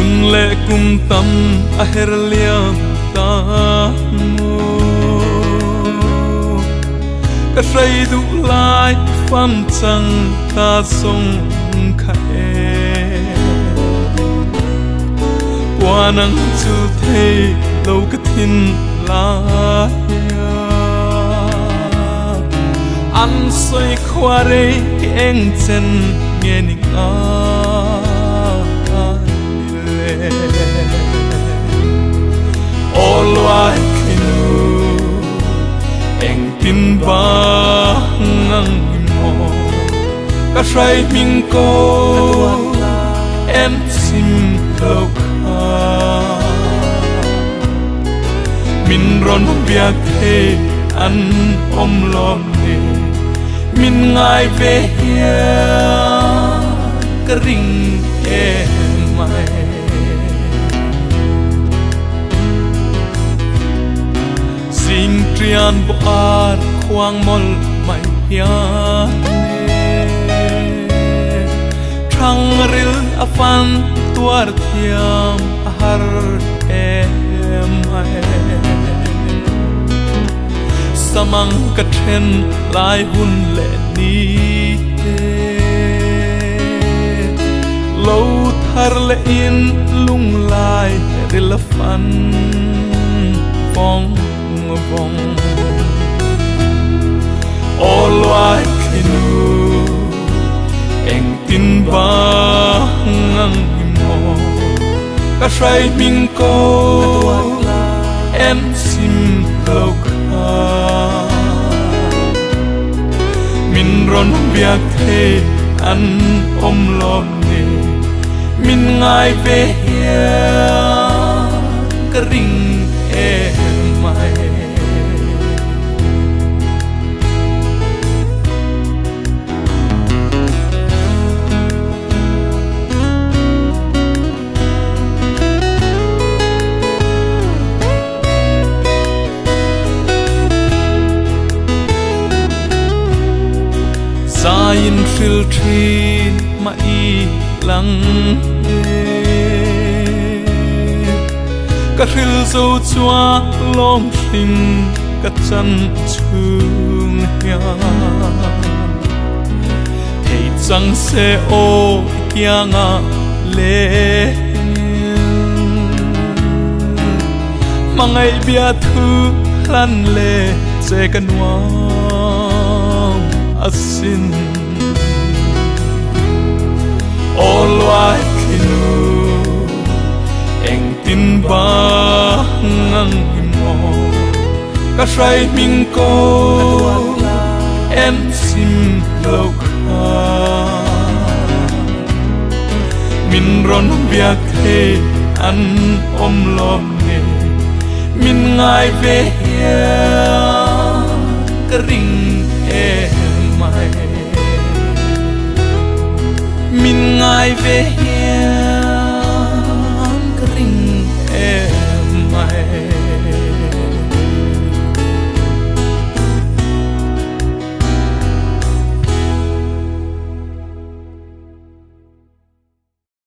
Hun leh kum tam a her liam ta maw? Ka hrei duh lai fam chang ta zawng kha e. Puan ang chul thei lo ka thin lai a. An sawi khua rei eng chen nge ni ngai le. Aw luai khinu engtin bang ang i maw ka hrai hming ko em chim lo kha min rawn biak thei an awm lawm ni min ngai ve hian ka ring em mai. Zing ṭian bawh ar khuang mawlh mai hian e Ṭhang ril a fan tuar thiam a har em mai. Samang ka ṭhen lai hun leh ni te Lo thar leh in lunglai ril a fan vawng vawng. Aw luai khinu engtin bang ang i maw ka hrai hming ko em sim lo kha min rawn biak thei an awm lawm ni min ngai ve hian ka ring em mai. Zaiin hril thin mah i lang e. Ka hril zo chuan lawm hring ka chan chhung hian. Thei chang se aw i kiangah leng. Hmangaih bia thu hlan le che ka nuam asin. Aw luai khinu engtin bang ang i maw ka hrai hming ko em chim lo kha min rawn biak thei an awm lawm nge min ngai ve hian ka ring em mai min ngai ve hian ka ring em mai.